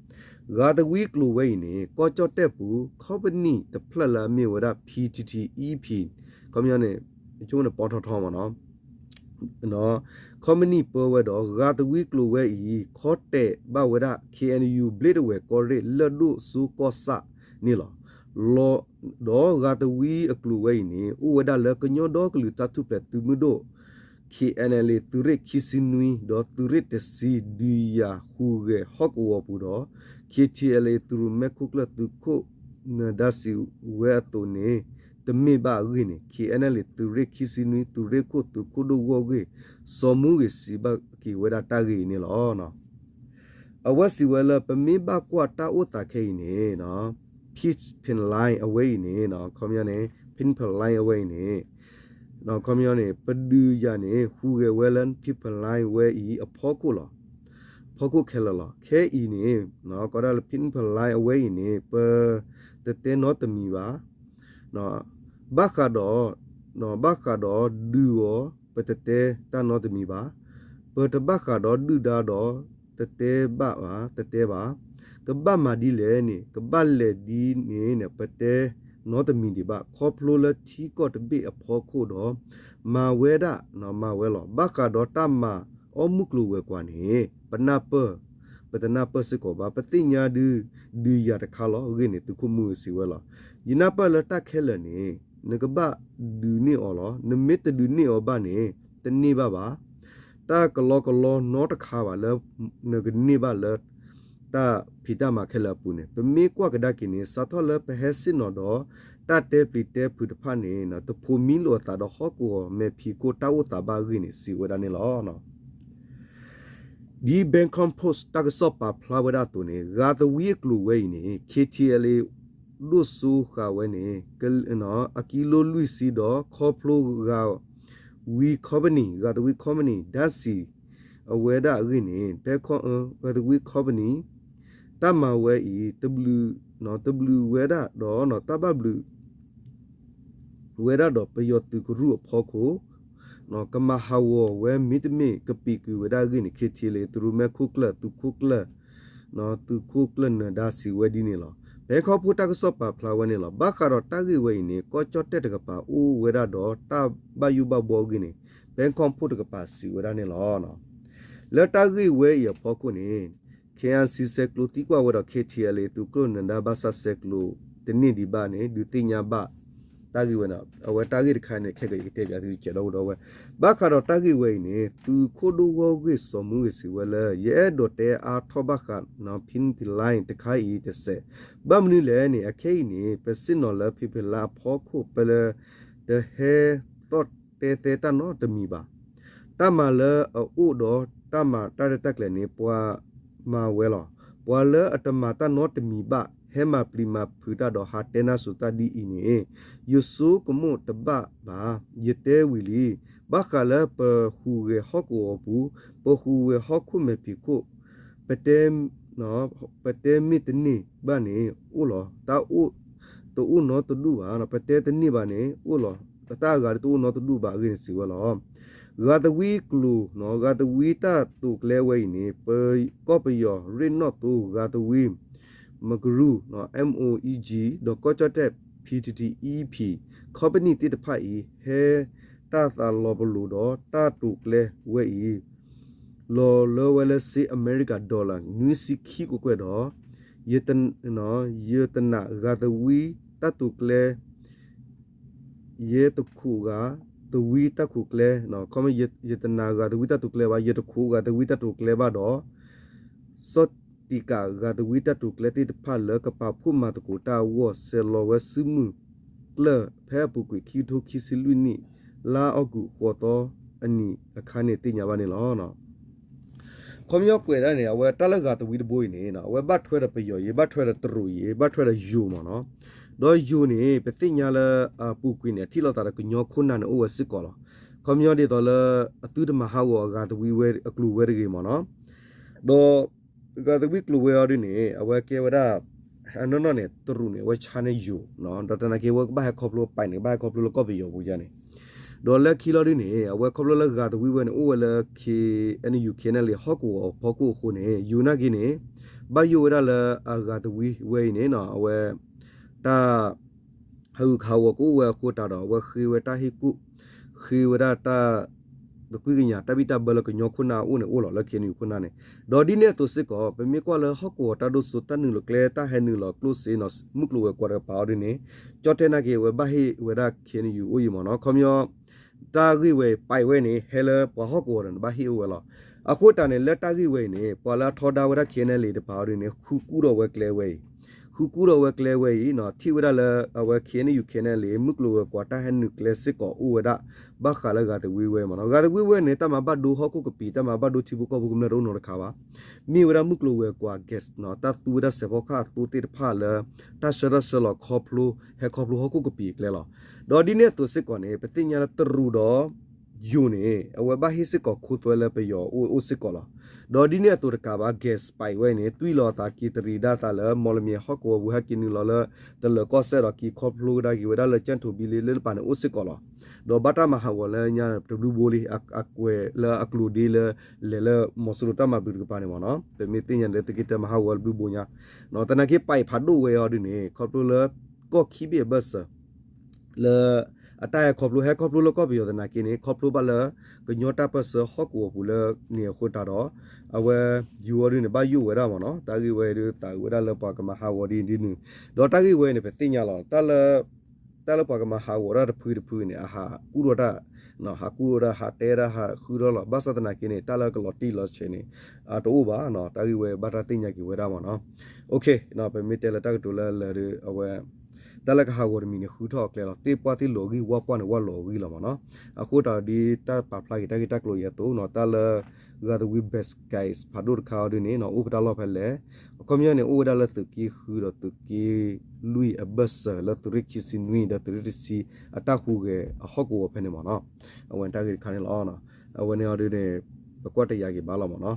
ဂၤသဝံကျိၤဝဲအံၤန့ၣ် ကီၢ်ကၠီၣ်တဲၣ်ပူၤ ခီပနံၣ်တဖျၢၣ်လၢအမ့ၢ်ဝဲဒၣ် PTTEP ခီပညီန့ၣ် ဆိကမိၣ်န့ၣ် ပီထီထီမ့ၢ်နီၤ ခီပနံၣ်ပၢဝဲဒီး ဂၤသဝံကျိၤဝဲအံၤ ခီတဲာ်ဘၣ်ဝဲဒၣ် KNU ဘျ့တဝဲၢ်ကီၢ်ရ့ၣ်လၢၢ်ဒိၣ်စိကီၢ်ဆၣ်န့ၣ်လီၤ. ဒီးဂၤသဝံအကျိၤဝဲအံၤန့ၣ် အိၣ်ဝဲဒၣ်လၢကညီဒီကလုာ်တၢ်ထူၣ်ဖျဲးသုးမုၢ်ဒိၣ် KNLA သုးရ့ၣ်ခံဆံနွံ ဒီးသုးရ့ၣ်တဆံ ဒုးယၤဟူးဂဲၤဟီၣ်ကဝီၤပူၤဒီး KTLA သုးရူးမဲာ်ခိၣ်ကျၢၢ်သုးခိၣ်နၢၤဒါစံးဝဲအသိးန့ၣ် တမ့ၢ်ဘၣ်အဂ့ၢ်န့ၣ် KNLA သုးရ့ၣ်ခံဆံနွံ သုးရ့ၣ်ခိၣ်သုးခိၣ်ဒိၣ်ဂီၢ်ဂ့ၢ် စီၤမူဂ့ၤစံးဘၣ်က့ၤဝဲဒၣ်တၢ်ဂ့ၢ်အံၤန့ၣ်လီၤ. အဝဲစံးဝဲလၢ ပမ့ၢ်ဘၣ်ကွၢ်တၢ်အိၣ်သးခဲအံၤန့ၣ် Pimp Line အဝဲအံၤန့ၣ် ခီပညီန့ၣ် Pimp Line အဝဲအံၤန့ၣ် ခီပညီန့ၣ် ပဒုးယၤန့ၣ် ဟူးဂဲၤဝဲလၢ Pimp Line ဝဲအံၤအဖီခိၣ်လီၤ. ဖီခိၣ်ခဲလၢာ်လီၤ. ခဲအံၤန့ၣ် ကီးဒၣ်လၢ Pimp Line အဝဲအံၤန့ၣ် ပတတဲနီတမံၤဘၣ်. ဘၣ်ဃးဒီး ဘၣ်ဃးဒီးဒုးအီၤ ပတတဲတၢ်နီတမံၤဘၣ်. ပတဘၣ်ဃးဒီးဒုၣ်ဒါဒီး တတဲဘၣ်ဘၣ် တတဲဘၣ်. ကဘၣ်မၤဒ်လဲၣ်န့ၣ် ကဘၣ်လဲၤဒ်န့ၣ်န့ၣ် ပတဲနီတမံၤဒံးဘၣ်. ခီဖျိလၢထံကီၢ်တဘ့ၣ်အဖီခိၣ်ဒီး မၤဝဲဒၣ် မၤဝဲလီၤ. ဘၣ်ဃးဒီးတၢ်မၤအီၣ်မုၢ်ကျိၤဝဲၤကွာ်န့ၣ် ပနၢ်ပၢၢ် ပတနၢ်ပၢၢ်စ့ၢ်ကီးဘၣ်. ပသ့ၣ်ညါဒုး ဒုးယၤတခါလီၤ. အဂ့ၢ်န့ၣ် သုးခိၣ်မူဂ့ၤစံးဝဲလီၤ. ယနၢ်ပၢၢ်လၢတၢ်ခဲလၢာ်န့ၣ် နကဘၣ်ဒုးန့ၢ်အီၤလီၤ. နမ့ၢ်တဒုးန့ၢ်အီၤဘၣ်န့ၣ် တန့ၢ်ဘၣ်ဘၣ်. တၢ်ကလီကလီနီတခါဘၣ်လၢ နကန့ၢ်ဘၣ်လၢ တၢ်ဖံးတၢ်မၤခဲလၢာ်အပူၤန့ၣ် ပမ့ၢ်ကွၢ်ကဒါက့ၤန့ၣ် စးထီၣ်လၢပဟဲဆ့ၣ်နီၤဒီး တၢ်တဲပျံၤတဲဖုးတဖၣ်န့ၣ် တဖိးမံလိာ်အသးဒီးဟီၣ်ကဝီၤမဲာ်ဖံးခိၣ်တၢ်အိၣ်သးဘၣ်အဂ့ၢ်န့ၣ် စံးဝဲဒၣ်န့ၣ်လီၤ. ဒ် Bangkok Post တၢ်ကစီၣ်ပာ်ဖျါဝဲဒၣ်အသိးန့ၣ် ဂၤသဝံအကျိၤဝဲအံၤန့ၣ် K T L A ဒိၣ်စိဃာ်ဝဲန့ၣ် အကံလိလွံၢ်ဆံဒီး ခီဖျိဂၤဝံ company ဂၤသဝံ company ဓာတ်ဆီ အဝဲဒၣ်အဂ့ၢ်န့ၣ် ဖဲ ဂၤသဝံ company တၢ်မၤဝဲအံၤ တဘျုးဝဲဒၣ်ဒီး တၢ်ဘၣ်ဘျုး ဝဲဒၣ်ဒီးပယီၤသုးကရူၢ်အဖီခိၣ် ကမၤဟးဂီၤဝဲမ့တမ့ၢ်ကပံာ်ကွံာ်ဝဲဒၣ်အဂ့ၢ်န့ၣ် K T L A သုးရိၣ်မဲခိၣ်ကျၢၢ် သုးခိၣ်ကျၢၢ် သုးခိၣ်ကျၢၢ်နၢၤဒါစံးဝဲဒ်န့ၣ်လီၤ. Bangkok Post တၢ်ကစီၣ်ပာ်ဖျါဝဲန့ၣ်လီၤ. ဘၣ်ဃးဒီးတၢ်ဂ့ၢ်ဝဲအံၤန့ၣ် ကီၢ်ကၠီၣ်တဲၣ်တကပၤအိၣ်ဝဲဒၣ်ဒီးတၢ်ဘၣ်ယိၣ်ဘၣ်ဘှီအဂ့ၢ်န့ၣ် Bangkok Post တကပၤစံးဝဲဒၣ်န့ၣ်လီၤ. လၢတၢ်ဂ့ၢ်ဝဲအံၤအဖီခိၣ်န့ၣ် K I C ဆဲးကျိးသံကွၢ်ဝဲဒီး K T L A သုးခိၣ်နၢၤဒါဘၣ်ဆၣ်ဆဲးကျိးတန့ၢ်ဒံးဘၣ်န့ၣ် ဒုးသ့ၣ်ညါဘၣ်တၢ်ဂ့ၢ်ဝဲန့ၣ် အဝဲတၢ်ဂ့ၢ်တခါန့ၣ် ခဲကယကတဲပၠးသုကဲးဒီပုၢ်ဒီဝဲၢ် ဘၣ်ဃးဒီးတၢ်ဂ့ၢ်ဝဲအံၤန့ၣ် သုးခိၣ်ဒိၣ်ဂီၢ်ဂ့ၢ်စီၤမူဂ့ၤစံးဝဲလၢ ယအဲၣ်ဒိးတဲအါထီၣ်ဘၣ်ဃး Phipps Line တခါအံၤတစဲး ဘၣ်မနုၤလဲၣ်န့ၣ် အခဲအံၤန့ၣ် ပဆ့ၣ်နီၤလၢ Phipps Line အဖီခိၣ် ပလဲၤတဟဲသီၣ်တဲသဲတၢ်နီတမံၤဘၣ်. တၢ်မၤလၢအအိၣ်ဒီးတၢ်မၤတၢ်ရဲၣ်တၢ်ကျဲၤန့ၣ် ပှၤမၤဝဲလီၤ. ပှၤလၢအတမၤတၢ်နီတမံၤဘၣ် ဟဲမၤပျံၤမၤဖုးတၢ်ဒီးဟးတဲနၢ်စိၤတၢ်ဒ်အံၤန့ၣ် ယဆိကမိၣ်တဘၣ်ဘၣ်. ယတဲဝံၤလံ ဘၣ်ဃးလၢပဟူးဂဲၤဟီၣ်ကဝီၤအပူၤ, ပဟူးဂဲၤဟီၣ်ခိၣ်မဲာ်ဖံးခိၣ်, ပတဲ ပတဲမ့ၢ်တန့ၢ်ဘၣ်န့ၣ် အိၣ်လီၤ. တၢ်အိၣ်တအိၣ်နီတဒူၣ်ဘၣ်. ပတဲတန့ၢ်ဘၣ်န့ၣ် အိၣ်လီၤ. တၢ်အဂၤဒ်တအိၣ်နီတဒူၣ်ဘၣ်အဂ့ၢ်န့ၣ်စံးဝဲလီၤ. ဂၤသဝံကျိၤ, ဂၤသဝံတၢ်တိာ်ကျဲဝဲအံၤန့ၣ် ပ ကီၢ်ပယီၤရ့ၣ်နီၣ်သိ ဂၤသဝံ မကရူၢ် M O E G ဒီးကီၢ်ကၠီၣ်တဲၣ် P T T E P company သ့ၣ်တဖၣ်အံၤ ဟဲတၢ်သးလီၤပလိာ်ဒီးတၢ်တိာ်ကျဲဝဲအံၤ လီၤလၢဝဲလၢစ့အမဲရကၤ dollar နွံဆံခံကကွဲၢ်ဒီး ယတနာ်ဂၤသဝံတၢ်တိာ်ကျဲ ယတခိးဂၤသဝံတၢ်ခိးကျဲ, ယတနာ်ဂၤသဝံတၢ်တိာ်ကျဲဘၣ်, ယတခိးဂၤသဝံတၢ်တိာ်ကျဲဘၣ်ဒီး စီၣ်တံာ်ကးဂၤသဝံတၢ်တိာ်ကျဲသ့ၣ်တဖၣ်လၢကပာ်ဖှိၣ်မၤသကိးတၢ်အဂီၢ် ဆဲးလီၤဝဲစုမုၢ်ကျၢၢ်ဖဲအပူၤကွံာ် ခံကထိခံဆံလွံၢ်နံၣ် လါအီကူးဃိးသီအနံၤအခါန့ၣ်သ့ၣ်ညါဘၣ်န့ၣ်လီၤ. ခီပညီကွဲးဒၣ်န့ၣ် အဝဲတၢ်လၢဂၤသဝံတဘိအံၤန့ၣ် အဝဲဘၣ်ထွဲဒီးပယီၤအံၤ, ဘၣ်ထွဲဒီးတရူးအံၤ, ဘၣ်ထွဲဒီးယိၤမ့ၢ်နီၤ. ဒီးယိၤန့ၣ် ပသ့ၣ်ညါလၢအပူၤကွံာ်န့ၣ် အထံၣ်လိာ်သးဒီးကညီခိၣ်နၢ်န့ၣ်အိၣ်ဝဲစ့ၢ်ကီးလီၤ. ခီပညီဒ်သိးလၢအသုတမၤဟးဂီၤအဂၤသဝံဝဲအကျိၤဝဲတဂ့ၤမ့ၢ်နီၤ. ဒီး ဂၤသဝံကျိၤဝဲအီၤဒ်န့ၣ် အဝဲကဲဝဲဒၣ် အနီၢ်နီၢ်န့ၣ် တရူးန့ၣ် အဝဲဆါန့ၢ်ယိၤ, ဒီးတနာ်က့ အဝဲကဘၣ်ဟဲခီဖျိပာ်န့ၣ် ကဘၣ်ဟဲခီဖျိလၢကီၢ်ပယီၤပူၤယါန့ၣ်. ဒီးလၢခံလီၤဒ်န့ၣ် အဝဲခီဖျိလၢဂၤသဝံဝဲန့ၣ် အိၣ်ဝဲလၢ K N U K N L A ဟီၣ်ကဝီၤအဖီခိၣ်အဃိန့ၣ် ယိၤနာ်က့န့ၣ် ဘၣ်ယိၣ်ဝဲဒၣ်လၢအဂၤသဝံဝဲအံၤန့ၣ် အဝဲ တၢ် ဟးဂူာ်ဟးဂီၤကအိၣ်ဝဲအဃိတးဒီး အဝဲဃ့ဝဲတၢ်ဟ့ၣ်ကူၣ်, ဃ့ဝဲဒၣ်တၢ် သကွံၢ်ကညး တၢ်ဘံၣ်တၢ်ဘၢလၢကညီခိၣ်နၢ်အအိၣ်န့ၣ်အိၣ်လီၤ လၢ K N U ခိၣ်နၢ်န့ၣ်. ဒီးဒ်န့ၣ်အသိးစ့ၢ်ကီး ပမ့ၢ်ကွၢ်လၢဟီၣ်ကဝီၤတၢ်ဒိၣ်စိ တၢ်နုာ်လီၤကျဲ တၢ်ဟဲနုာ်လီၤကျိၣ်စ့နီၤ မုၢ်ကျိၤဝဲၤကွာ်တကပၤအီၤဒ်န့ၣ် ကၠီၣ်တဲၣ်နာ်က့ အဝဲဘၣ်ဟ့ၣ်ဝဲဒၣ် K N U အိၣ်အံၤမ့ၢ်နီၤ. ခီပညီ တၢ်ဂ့ၢ်ဝဲအံၤ ပာ်ဝဲန့ၣ် ဟဲလၢပှၤဟီၣ်ကဝီၤဒီးန့ၣ် ဘၣ်ဟ့ၣ်အိၣ်ဝဲလီၤ. အဃိတးန့ၣ် လၢတၢ်ဂ့ၢ်ဝဲအံၤန့ၣ် ပှၤလၢအထီဒါဝဲဒၣ် K N L A တကပၤအီၤဒ်န့ၣ် ဃုကူၣ်ဒီးဝဲကျဲဝဲအံၤ ဃုကူၣ်ဒီးဝဲကျဲဝဲအံၤ ထံၣ်ဝဲဒၣ်လၢအဝဲ K N U K N L A မုၢ်ကျိၤဝဲၤကွာ်တၢ်ဟဲနုာ်ကျဲစ့ၢ်ကီးအိၣ်ဝဲဒၣ် ဘၣ်ဃးလၢဂၤသဝံဝဲမ့ၢ်နီၤ. ဂၤသဝံဝဲန့ၣ် တၢ်မၤဘၣ်ဒိဟီၣ်ခိၣ်ကပံာ် တၢ်မၤဘၣ်ဒိထံဖိကီၢ်ဖိကမျၢၢ်တအိၣ်နီတခါဘၣ်. မ့ၢ်ဝဲဒၣ်မုၢ်ကျိၤဝဲၤကွာ် gas နီၤ တၢ်သူဝဲဒၣ်စဲးဖီကဟၣ်အသိသ့ၣ်တဖၣ်လၢ တၢ်ဆှၢတၢ်ဆှၢလီၤခီဖျိ ဟဲခီဖျိဟီၣ်ခိၣ်ကပံာ်အကျဲလီၤ. ဒီးဒ်န့ၣ်အသိးစ့ၢ်ကီးန့ၣ် ပသ့ၣ်ညါလၢတရူးဒီး ယိၤန့ၣ် အဝဲဘၣ်ဟ့ၣ်စ့ၢ်ကီးခိသွဲလၢပယီၤအိၣ်အိၣ်စ့ၢ်ကီးလီၤ. ဒီးဒ်န့ၣ်အသိးတကးဘၣ် gas pipe ဝဲအံၤန့ၣ် သွံၣ်လီၤအသးက့ၤတရံးဒၣ်သးလၢ မီၣ်လမံၤဟီၣ်ကဝီၤပူၤ ဟဲက့ၤနုာ်လီၤလၢ တလၢၤကီၢ်စဲၣ်ဒီးက့ၤခီဖျိကဒါက့ၤဝဲဒၣ်လၢ ကၠဲၣ်ထိၣ်ဘံလ့လၢတပၤန့ၣ်အိၣ်စ့ၢ်ကီးလီၤ. ဒီးဘၣ်တၢ်မၤဟးဂီၤလၢညါတဘျုးဘိလံ အကွဲးလၢအကျိၤဒ့လၢ လဲၤလၢမီၤစိရိၤတၢ်မၤဘျုးတကပၤန့ၣ်မ့ၢ်နီၤ ပမ့ၢ်သ့ၣ်ညါလၢသုကတဲမၤဟးဂီၤတဘျုးဘိညါ သနာ်က့ pipe ဖးဒိၣ်ဝဲအီၤဒ်န့ၣ် ခီဖျိလၢကီၢ်ခံဘ့ၣ်အဘၢၣ်စၢၤ လၢအတၢ်ဟဲခီဖျိ ဟဲခီဖျိလၢကီၢ်ပယီၤသနာ်က့န့ၣ် ခီဖျိဘၣ်လၢ ကညီတၢ်ပၢၢ်ဆၢဟီၣ်ကဝီၤပူၤလၢန့ၣ်အဃိတးဒီး အဝဲ ယိၤအီၤဒ်န့ၣ် ဘၣ်ယိၣ်ဝဲဒၣ်မ့ၢ်နီၤ တၢ်ဂ့ၢ်ဝဲဒၣ်သးဝဲဒၣ်လၢပှၤကမၤဟးဂီၤဒ်ဒ်န့ၣ် ဒီးတၢ်ဂ့ၢ်ဝဲန့ၣ် ပသ့ၣ်ညါလီၤ တၢ်လၢပှၤကမၤဟးဂီၤတၢ်တဖုတဖုန့ၣ် အဟးကူၣ်ထီၣ်တၢ် ဟးကူၣ်ထီၣ်တၢ် ဟးတဲတၢ် ဟးဃုထီၣ်လီၤ ဘၣ်ဆၣ်သနာ်က့န့ၣ် တၢ်လၢကလီၤတံၢ်လီၤဆဲးန့ၣ် တအိၣ်ဘၣ်နီၤ တၢ်ဂ့ၢ်ဝဲဘၣ်တၢ်သ့ၣ်ညါက့ၤဝဲဒၣ်မ့ၢ်နီၤ ပမ့ၢ်တဲလၢတၢ်ကတိၤလၢလၢာ်ဒီး အဝဲ တၢ်လၢကဟးဂီၤတမံၤန့ၣ် ဃုထီၣ်အကျဲလီၤ. သ့ၣ်ပှၢ်သ့ၣ်လိာ်အဂံၢ် ဝၣ်ပှၢ်န့ၣ် ဝၣ်လိာ်အဂံၢ်လီၤမ့ၢ်နီၤ. အဃိတးဒီး တၢ်ပာ်ဖျါက့ၤတၢ်ဂ့ၢ်တၢ်ကျိၤအံၤအသိးနီၤ တၢ်လၢ ဂၤသဝံ best guys ဖးဒိၣ်တခါအီၤဒ်န့ၣ်နီၤ အိၣ်ဖဲတၢ်လီၢ်ဖဲလဲၣ်. အခီပညီန့ၣ် အိၣ်ဝဲဒၣ်လၢသုးက့ဃုဒီးသုးက့လွံၢ်အဘၢၣ်စၢၤ လၢသုးရ့ၣ်ခံဆံနွံဒီးသုးရ့ၣ်တဆံအတၢ်ဟူးဂဲၤအဟီၣ်ကဝီၤဖဲန့ၣ်မ့ၢ်နီၤ. အဝဲတၢ်ဂ့ၢ်တခါန့ၣ်လီၤ. အဝဲန့ၣ်အီၤဒ်န့ၣ် ပကွၢ်တယာ်က့ၤဘၣ်လီၤမ့ၢ်နီၤ.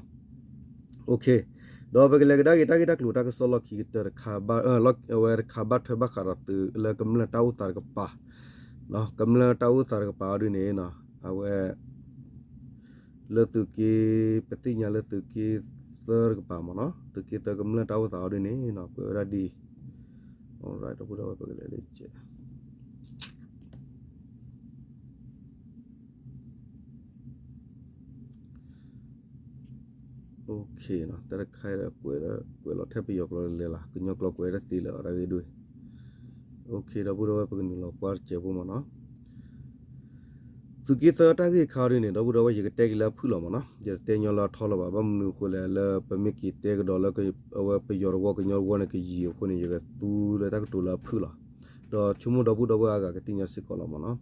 ဒီးပကလဲၤကဒါက့ၤတၢ်ဂ့ၢ်တၢ်ကျိၤတၢ်ကစီၣ်လီၢ်ခံကတၢၢ်တခါ အဝဲတခါဘၣ်ထွဲဘၣ်ဃးဒီးသုးလၢကမျၢၢ်တၢ်အိၣ်သးတကပၤ, ကမျၢၢ်တၢ်အိၣ်သးတကပၤအီၤဒ်န့ၣ် အဝဲ လၢသုးက့ ပသ့ၣ်ညါလၢသုးက့သၢတကပၤမ့ၢ်နီၤ သုးက့သၢကမျၢၢ်တၢ်အိၣ်သးအီၤဒ်န့ၣ် ကွဲးဝဲဒၣ်ဒ်အံၤ ဒီပုၢ်ဒီဝဲၢ်ပကလဲၤလၢ တၢ်တခါကွဲးလီၤထဲပယီၤကျိာ်လဲၤလီၤ ကညီကျိာ်ကွဲးတသ့လၢၤအတၢ်ဂ့ၢ်ဒ်အံၤ. ဒီပုၢ်ဒီဝဲၢ်ပကနုာ်လီၤကွၢ်တစဲးဖိမ့ၢ်နီၤ. သုးက့သၢတၢ်ဂ့ၢ်ခါအီၤဒ်န့ၣ် ဒီပုၢ်ဒီဝဲၢ် ယကတဲက့ၤလၢအဖုၣ်လီၤမ့ၢ်နီၤ ယတတဲညီလၢအထီလၢၤဘၣ် ဘၣ်မနုၤအဃိလဲၣ် လၢပမ့ၢ်က့ၤတဲကဒီးလၢ အဝဲပယီၤတဝီကညီတဝီန့ၣ် ကယံာ်အဃိန့ၣ် ယကသူလၢတၢ်ကတိၤလၢအဖုၣ်လီၤ. ဒီးဆိကမိၣ်ဒီပုၢ်ဒီဝဲၢ်အါဂၤကသ့ၣ်ညါစ့ၢ်ကီးလီၤမ့ၢ်နီၤ.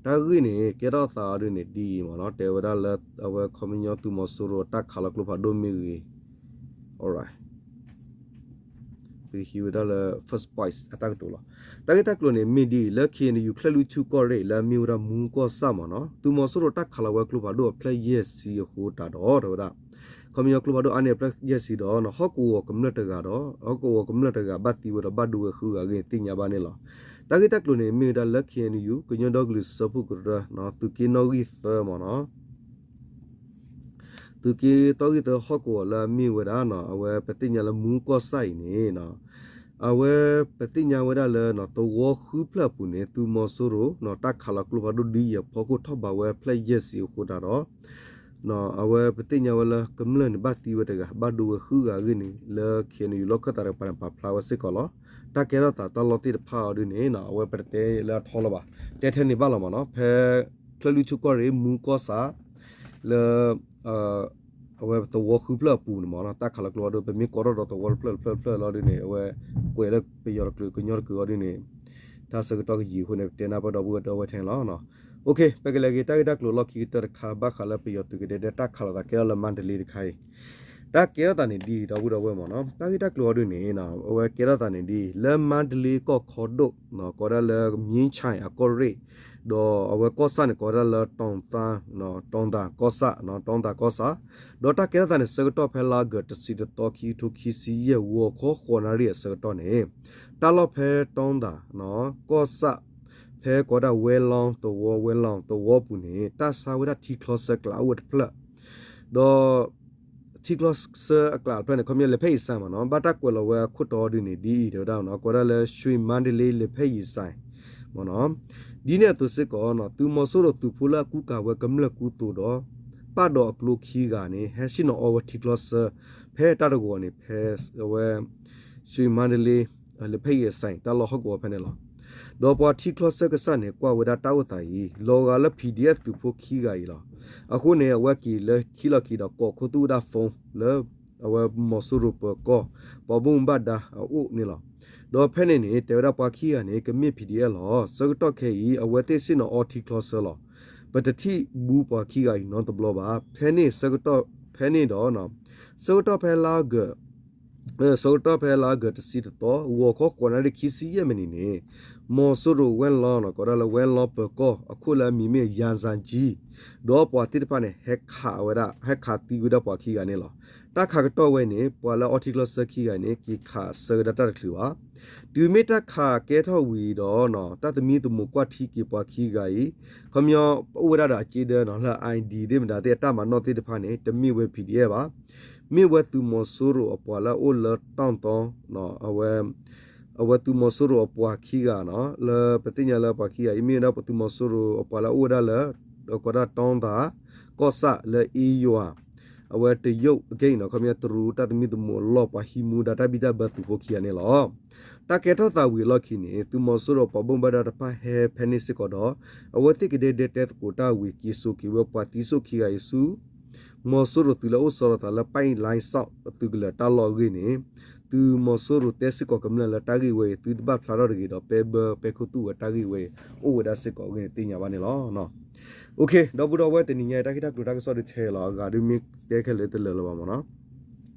တၢ်ဂ့ၢ်န့ၣ် ကဲထီၣ်သးအီၤဒ်န့ၣ်ဒ်အံၤမ့ၢ်နီၤ တဲဝဲဒၣ်လၢ အဝဲခီပညီသုးမီၤစိရိၤတၢ်ခးလီၤကျိဖးဒိၣ်မ့ၢ်ဂ့ၤ ပကဟံးဝဲဒၣ်လၢ first point အတၢ်ကတိၤလီၤ. တၢ်ဂ့ၢ်တၢ်ကျိၤန့ၣ် မ့ၢ်ဒ်အံၤ လၢ ခ့ၣ်အဲၣ်ယူၣ် ချၢၣ်လွံၢ်ထူၣ်ကီၢ်ရ့ၣ် လၢအမ့ၢ်ဝဲဒၣ်မူကီၢ်ဆၣ်မ့ၢ်နီၤ သုးမီၤစိရိၤတၢ်ခးလီၤဝဲကျိဖးဒိၣ်အဖျၢၣ်ယဲၢ်ဆံအဃိတးဒီး တဲဝဲဒၣ် ခီပညီကျိဖးဒိၣ်အါန့ၢ်အဖျၢၣ်ယဲၢ်ဆံဒီး ဟီၣ်ကဝီၤကမျၢၢ်တဂၤဒီး ဟီၣ်ကဝီၤကမျၢၢ်တဂၤဘၣ်သံဝဲဒီးဘၣ်ဒိဝဲဃုဂၤအဂ့ၢ်န့ၣ် သ့ၣ်ညါဘၣ်န့ၣ်လီၤ. တၢ်ဂ့ၢ်တၢ်ကျိၤန့ၣ် မ့ၢ်ဝဲဒၣ်လၢ ခ့ၣ်အဲၣ်ယူၣ် ကညီဒီကလုာ်စၢဖှိၣ်ကရၢ သုးက့နီၣ်ဂံၢ်သၢမ့ၢ်နီၤ သုးက့နီၣ်ဂံၢ်သၢဟီၣ်ကဝီၤလၢအမ့ၢ်ဝဲဒၣ်နီၤ အဝဲပသ့ၣ်ညါလၢမူကီၢ်ဆၣ်အံၤန့ၣ် အဝဲပသ့ၣ်ညါဝဲဒၣ်လၢ သဝီဃုဖျၢၣ်အပူၤန့ၣ် သုးမီၤစိရိၤ တၢ်ခးလီၤကျိဖးဒိၣ်ဒ်အံၤအဖီခိၣ်ထီၣ်ဘးဝဲဖျၢၣ်ယဲၢ်ဆံအဃိတးဒီး အဝဲပသ့ၣ်ညါဝဲလၢကမျၢၢ်န့ၣ် ဘၣ်သံဝဲတဂၤ ဘၣ်ဒိဝဲဃုဂၤအဂ့ၢ်န့ၣ် လၢ ခ့ၣ်အဲၣ်ယူၣ် လီၢ်ခၢၣ်သးတကပၤန့ၣ် ပာ်ဖျါဝဲစ့ၢ်ကီးလီၤ. တၢ်ကဲထီၣ်သးတၢ်လီၢ်သ့ၣ်တဖၣ်အီၤဒ်န့ၣ် အဝဲပတတဲလၢအထီလၢၤဘၣ် တဲထဲန့ၣ်ဘၣ်လီၤမ့ၢ်နီၤ ဖဲ ချၢၣ်လွံၢ်ထူၣ်ကီၢ်ရ့ၣ် မူကီၢ်ဆၣ် လၢ အဝဲသဝီဃုဖျၢၣ်အပူၤန့ၣ်မ့ၢ်နီၤ တၢ်ခးလီၤကျိဖးဒိၣ် ပမ့ၢ်ကိးထီၣ်ဒီးသဝီတဖျၢၣ်တဖျၢၣ်တဖျၢၣ်လီၤဒ်န့ၣ် အဝဲ ကွဲးလၢပယီၤတကလုာ်ကညီတကလုာ်အီၤဒ်န့ၣ် တၢ်ဆၢကတီၢ်ကယံာ်အဃိန့ၣ် ပတဲနၢ်ပၢၢ်ဒီပုၢ်ဝဲၢ်ဒီပုၢ်ဝဲၢ်ထဲန့ၣ်လီၤ. ပကလဲၤက့ၤတၢ်ဂ့ၢ်တၢ်ကျိၤလီၢ်ခံကတၢၢ်တခါ ဘၣ်ဃးလၢပယီၤသုးကဒဲဒဲတၢ်ခးလိာ်သးကဲထီၣ်လၢမါတလ့တခါအံၤ တၢ်ကဲထီၣ်သးန့ၣ်ဒ်အံၤ ဒီပုၢ်ဒီဝဲၢ်မ့ၢ်နီၤ တၢ်ဂ့ၢ်တၢ်ကျိၤအီၤဒ်န့ၣ် အဝဲကဲထီၣ်သးန့ၣ်ဒ်အံၤ လၢမါတလ့ကီၢ်ခီဒိၣ် ကိးဒၣ်လၢ မြင်းခြံ အကီၢ်ရ့ၣ် ဒီးအဝဲကီၢ်ဆၣ်န့ၣ် ကိးဒၣ်လၢ တောင်သာ တောင်သာကီၢ်ဆၣ် တောင်သာကီၢ်ဆၣ် ဒီးတၢ်ကဲထီၣ်သးန့ၣ် ဆၢကတီၢ်ဖဲလါအီကူး တဆံတသီ ခံကထိခံဆံယဲၢ် ဂီၤခီဃိးနၣ်ရံၣ်အဆၢကတီၢ်န့ၣ် တၢ်လီၢ်ဖဲ တောင်သာ ကီၢ်ဆၣ် ဖဲကိးဒၣ် ဝဲလီသဝီ ဝဲလီသဝီပူၤန့ၣ် တၢ်ဆါဝဲဒၣ်ထံချီဆၢကျးအိၣ်ဝဲတဖျၢၣ် ဒီး ထံချီဆၢအကျးတဖျၢၣ်န့ၣ် ခီပညီ လဲၤဖဲယံၤစဲး မ့ၢ်နီၤ ဘၣ်တၢ်ကွဲးလီၤဝဲအခိၣ်တီအီၤဒ်န့ၣ် ဒ်အံၤ တဲဝဲဒၣ် ကိးဒၣ်လၢ ရွှေမန္တလေး လဲၤဖဲယံၤစဲး မ့ၢ်နီၤ ဒ်န့ၣ်အသိးစ့ၢ်ကီး သုးမီၤစိရိၤသုးဖိလၢအကူကၤဝဲကမျၢၢ်ကူသိးဒီး ပာ်ဒီးအကျိခံဂၤန့ၣ် ဟဲဆ့ၣ်နီၤအီဝဲထံချီဆၢ ဖဲတၢ်တဂီၤန့ၣ် ဖဲ အဝဲ ရွှေမန္တလေး လဲၤဖဲယံၤစဲး တၢ်လီၢ်ဟီၣ်ကဝီၤဖဲန့ၣ်လီၤ. ဒီးပှၤထံချီဆၢကစၢ်န့ၣ် ကွၢ်ဝဲဒၣ်တၢ်အိၣ်သးအံၤ လီၤဂာ်လၢ PDF သုးဖိခံဂၤအံၤလီၤ. အဃိန့ၣ် အဝဲက့ၤလၢခံလီၢ်ခံဒီး ကိးခူသူၣ်ဝဲဒၣ် phone လၢ အဝဲမီၤစိရိၤပၢၤကီၢ် ပှၤဘၣ်မူဘၣ်ဒါအအိၣ်န့ၣ်လီၤ. ဒီးဖဲန့ၣ်န့ၣ် တဲဝဲဒၣ်ပှၤခံဂၤန့ၣ် ကမ့ၢ် PDF လီၤ. ဆၢကတီၢ်ခဲအံၤ အဝဲသ့ၣ်ဆ့ၣ်နီၤအီထံချီဆၢလီၤ. ပတထံၣ်ဘူးပှၤခံဂၤအံၤနီတဘျီဘၣ်. ဖဲန့ၣ်ဆၢကတီၢ် ဖဲန့ၣ်ဒီး ဆၢကတီၢ်ဖဲလါအီကူး ဆၢကတီၢ်ဖဲလါအီကူး တဆံတသီ ဂီၤခီဃိးနၣ်ရံၣ်ခံဆံယဲၢ်မံးနံးန့ၣ် မီၤစိရိၤဝဲလီၤ ကိးဒၣ်လၢဝဲလီပၢၤကီၢ် အခိၣ်လၢအမံၤမ့ၢ် ယၤစၣ်ကၠံ ဒီးပှၤသ့ၣ်တဖၣ်န့ၣ် ဟဲခးဝဲဒၣ် ဟဲခးသံဝဲဒၣ်ပှၤခံဂၤန့ၣ်လီၤ. တၢ်ခးကတီၢ်ဝဲန့ၣ် ပှၤလၢအီထံချီဆၢခံဂၤအံၤန့ၣ် က့ၤခးဆၢဝဲဒၣ်တၢ်တချုးဘၣ်. တုၤမ့ၢ်တၢ်ခးကဲထီၣ်ဝံၤဒီး တၢ်သမံသမိးကွၢ်ထံက့ၤပှၤခံဂၤအံၤ ခီပညီ အိၣ်ဝဲဒၣ်ဒီးအက့ဒၢနီၤ လၢ ID သ့ၣ်မတၤသ့ၣ် အတၢ်မၤနီၣ်သ့ၣ်တဖၣ်န့ၣ် တမ့ၢ်ဝဲ PDF ဘၣ်. မ့ၢ်ဝဲသုးမီၤစိရိၤအပှၤလၢအအိၣ်လၢတီၣ်သီ အဝဲ အဝဲသုးမီၤစိရိၤအပှၤခံဂၤနီၤ လၢပသ့ၣ်ညါလၢပှၤခံဂၤအံၤ မ့ၢ်ဝဲဒၣ်သုးမီၤစိရိၤအပှၤလၢအအိၣ်ဝဲဒၣ်လၢ ကိးဒၣ်တီၣ်သီ ကီၢ်ဆၣ်လၢအ့ယွၤ အဝဲတရုတ် ဂိတ် နီၤ ခီပညီတရူးတၢ်သမံသမိးအလီၢ် ပှၤဟံးမူဒါတၢ်ဘံၣ်တၢ်ဘၢသုးဖိခံဂၤန့ၣ်လီၤ. တၢ်ကဲထီၣ်သးဝံၤအလီၢ်ခံန့ၣ် သုးမီၤစိရိၤပှၤဘၣ်မူဘၣ်ဒါတဖၣ်ဟဲဖဲန့ၣ်စ့ၢ်ကီးဒီး အဝဲသ့ၣ်ကဒဲဒဲတဲသကိးတၢ်ဝံၤ က့ၤစိာ်က့ၤဝဲပှၤသံစိၣ်ခံဂၤအံၤဆူ မီၤစိရိၤသုးလၢအအိၣ်ဆီလီၤသးလၢ ပၢ်လါစီၣ် သုးကလၢၤတၢ်လီၢ်အဂ့ၢ်န့ၣ် သုးမီၤစိရိၤတဲစ့ၢ်ကီးကမျၢၢ်လၢတၢ်ဂ့ၢ်ဝဲအံၤ သုတဘၣ်ဖျါထီၣ်တဂ့ၤဒီး ပဲဘၢပဲခိၣ်သူၣ်ဝဲတၢ်ဂ့ၢ်ဝဲအံၤ အိၣ်ဝဲဒၣ်စ့ၢ်ကီးအဂ့ၢ်န့ၣ်သ့ၣ်ညါဘၣ်န့ၣ်လီၤ. ဒီပုၢ်ဒီဝဲၢ် တနံၤညါအံၤတၢ်ဂ့ၢ်တၢ်ကျိၤတၢ်ကစီၣ်ဒုးထဲလီၤ အဂၤဒုးမ့ၢ်တဲခဲလၢာ်တလၢာ်လၢၤဘၣ်မၢ်နီၤ.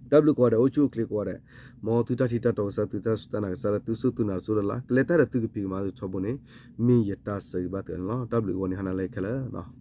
တၢ်ဘျုးကိးဂၤဒဲး အိၣ်ဆူၣ်အိၣ်ချ့ကိးဂၤဒဲး, မ်သုတၢ်ထံၣ်တၢ်တီကစၢ် သုတၢ်စူၢ်တၢ်နာ်ကစၢ်လၢသုစူၢ်သုနာ်တစိၢ်လၢ်လၢ် ကလဲၤတၢ်ဒီးသုကဖံးကမၤသုထီဘိန့ၣ် မ့ၢ်ယတၢ်ဆၢဂ့ၤဘၣ်သုန့ၣ်လီၤ. တၢ်ဘျုးဂီၤန့ၣ်ဟါနၤလၢခဲလၢာ်